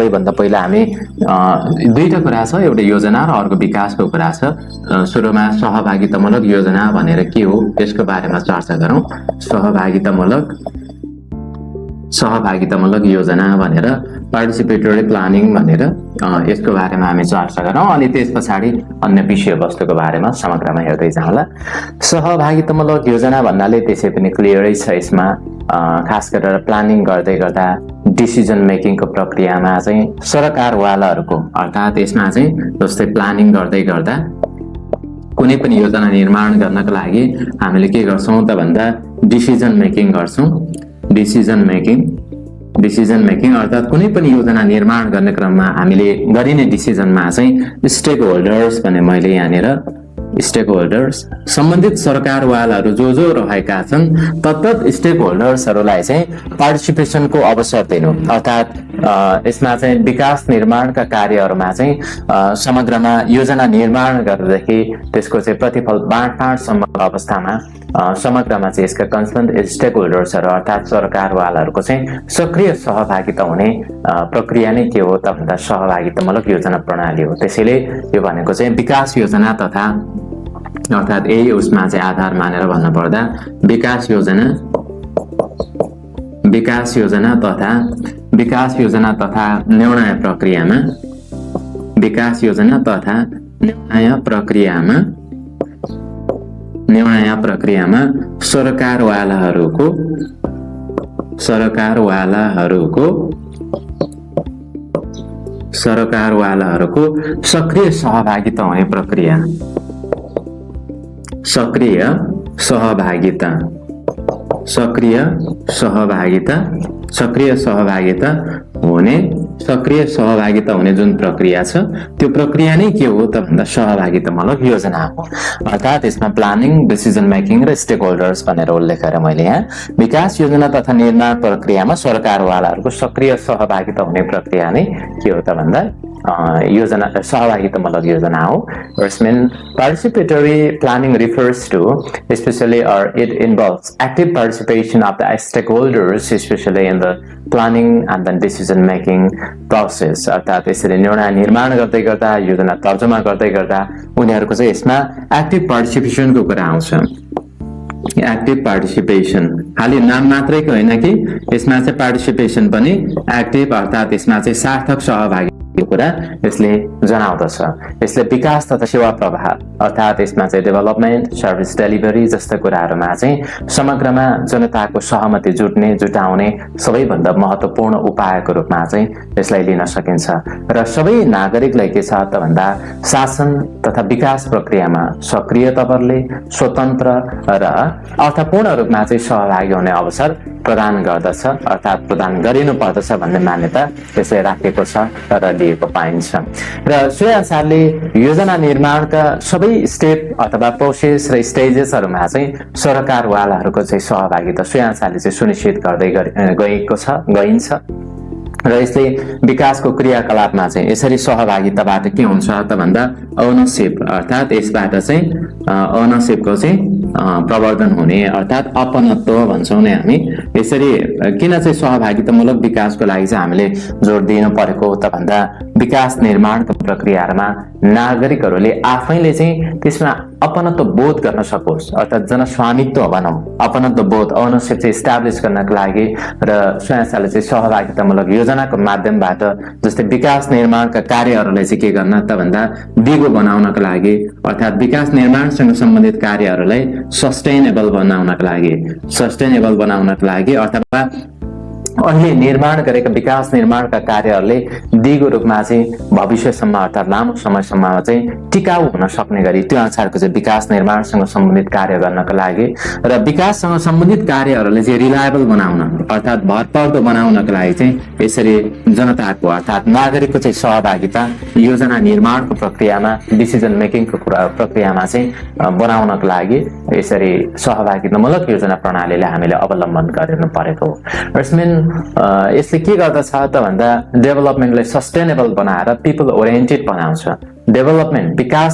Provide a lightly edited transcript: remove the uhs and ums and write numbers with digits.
सबैभन्दा पहिला हामी दुईटा कुरा छ, एउटा योजना र अर्को विकासको कुरा छ। सुरुमा सहभागितामूलक योजना भनेर के हो त्यसको बारेमा चर्चा गरौँ। सहभागितामूलक योजना भनेर पार्टिसिपेटरी प्लानिङ भनेर यसको बारेमा हामी चर्चा गरौँ, अनि त्यस पछाडि अन्य विषयवस्तुको बारेमा समग्रमा हेर्दै जाउँला। सहभागितामूलक योजना भन्नाले त्यसै पनि क्लियरै छ, यसमा खास गरेर प्लानिङ गर्दै गर्दा डिसिजन मेकिङको प्रक्रियामा चाहिँ सरकारवालाहरूको अर्थात् यसमा चाहिँ जस्तै प्लानिङ गर्दै गर्दा कुनै पनि योजना निर्माण गर्नको लागि हामीले के गर्छौँ त भन्दा डिसिजन मेकिङ गर्छौँ। डिसिजन मेकिङ अर्थात् कुनै पनि योजना निर्माण गर्ने क्रममा हामीले गरिने डिसिजनमा चाहिँ स्टेक होल्डर्स भने मैले यहाँनिर स्टेक होल्डर्स सम्बन्धित सरकारवालाहरू जो रहेका छन् तत्त स्टेक होल्डर्सहरूलाई चाहिँ पार्टिसिपेसनको अवसर दिनु, अर्थात् यसमा चाहिँ विकास निर्माणका कार्यहरूमा चाहिँ समग्रमा योजना निर्माण गर्दादेखि त्यसको चाहिँ प्रतिफल बाँडफाँडसम्मको अवस्थामा समग्रमा चाहिँ यसका कन्सर्न स्टेक होल्डर्सहरू अर्थात् सरकारवालाहरूको चाहिँ सक्रिय सहभागिता हुने प्रक्रिया नै के हो त भन्दा सहभागितामूलक योजना प्रणाली हो। त्यसैले यो भनेको चाहिँ विकास योजना तथा अर्थात् यही उसमा चाहिँ आधार मानेर भन्नुपर्दा विकास योजना तथा निर्णय प्रक्रियामा सरकारवालाहरूको सक्रिय सहभागिता हुने प्रक्रिया, सक्रिय सहभागिता हुने जुन प्रक्रिया छ त्यो प्रक्रिया नै के हो त भन्दा सहभागितामूलक योजना हो। अर्थात् यसमा प्लानिङ, डिसिजन मेकिङ र स्टेक होल्डर्स भनेर उल्लेख गरेँ मैले यहाँ। विकास योजना तथा निर्माण प्रक्रियामा सरकारवालाहरूको सक्रिय सहभागिता हुने प्रक्रिया नै के हो त भन्दा योजना सहभागितामूलक योजना हो। Participatory planning refers to especially or it involves active participation of the stakeholders especially in the planning and then decision making process। अर्थात् यसरी निर्णय निर्माण गर्दै गर्दा योजना तर्जुमा गर्दै गर्दा उनीहरूको चाहिँ यसमा एक्टिभ पार्टिसिपेसनको कुरा आउँछ। एक्टिभ पार्टिसिपेसन खालि नाम मात्रैको होइन कि यसमा चाहिँ पार्टिसिपेसन पनि एक्टिभ अर्थात् यसमा चाहिँ सार्थक सहभागी कुरा यसले जनाउँदछ। यसले विकास तथा सेवा प्रवाह अर्थात् यसमा चाहिँ डेभलपमेन्ट, सर्भिस डेलिभरी जस्ता कुराहरूमा चाहिँ समग्रमा जनताको सहमति जुटाउने सबैभन्दा महत्त्वपूर्ण उपायको रूपमा चाहिँ यसलाई लिन सकिन्छ र सबै नागरिकलाई के छ त भन्दा शासन तथा विकास प्रक्रियामा सक्रिय तवरले स्वतन्त्र र अर्थपूर्ण रूपमा चाहिँ सहभागी हुने अवसर प्रदान गर्दछ, अर्थात् प्रदान गरिनु पर्दछ भन्ने मान्यता यसले राखेको छ र दिएको पाइन्छ। र श्रेयानुसारले योजना निर्माणका सबै स्टेप अथवा प्रोसेस र स्टेजेसहरूमा चाहिँ सरकारवालाहरूको चाहिँ सहभागिता श्रेयानुसारले चाहिँ सुनिश्चित गर्दै गइन्छ र यसले विकासको क्रियाकलापमा चाहिँ यसरी सहभागिताबाट के हुन्छ त भन्दा ओनरशिप अर्थात् यसबाट चाहिँ ओनरशिपको चाहिँ प्रवर्धन हुने अर्थात् अपनत्व भन्छौँ नि हामी। यसरी किन चाहिँ सहभागितामूलक विकासको लागि चाहिँ हामीले जोड दिनु परेको त भन्दा विकास निर्माणको प्रक्रियाहरूमा नागरिकहरूले आफैले चाहिँ त्यसमा अपनत्व बोध गर्न सकोस्, अर्थात् जनस्वामित्व भनौँ, अपनत्व बोध ओनरशिप चाहिँ इस्टाब्लिस गर्नको लागि र स्वयंसेवाले चाहिँ सहभागितामूलक योजनाको माध्यमबाट जस्तै विकास निर्माणका कार्यहरूलाई चाहिँ के गर्न त भन्दा दिगो बनाउनको लागि अर्थात् विकास निर्माणसँग सम्बन्धित कार्यहरूलाई सस्टेनेबल बनाउनको लागि अथवा अहिले निर्माण गरेका विकास निर्माणका कार्यहरूले दिगो रूपमा चाहिँ भविष्यसम्म अर्थात् लामो समयसम्म चाहिँ टिकाउ हुन सक्ने गरी त्यो अनुसारको चाहिँ विकास निर्माणसँग सम्बन्धित कार्य गर्नको लागि र विकाससँग सम्बन्धित कार्यहरूलाई चाहिँ रिलायबल बनाउन अर्थात् भरपर्दो बनाउनको लागि चाहिँ यसरी जनताको अर्थात् नागरिकको चाहिँ सहभागिता योजना निर्माणको प्रक्रियामा डिसिजन मेकिङको प्रक्रियामा चाहिँ बनाउनको लागि यसरी सहभागितामूलक योजना प्रणालीले हामीले अवलम्बन गर्नु परेको हो। यसले के गर्दछ त भन्दा डेभलपमेन्टलाई सस्टेनेबल बनाएर पिपल ओरिएन्टेड बनाउँछ। डेभलपमेन्ट विकास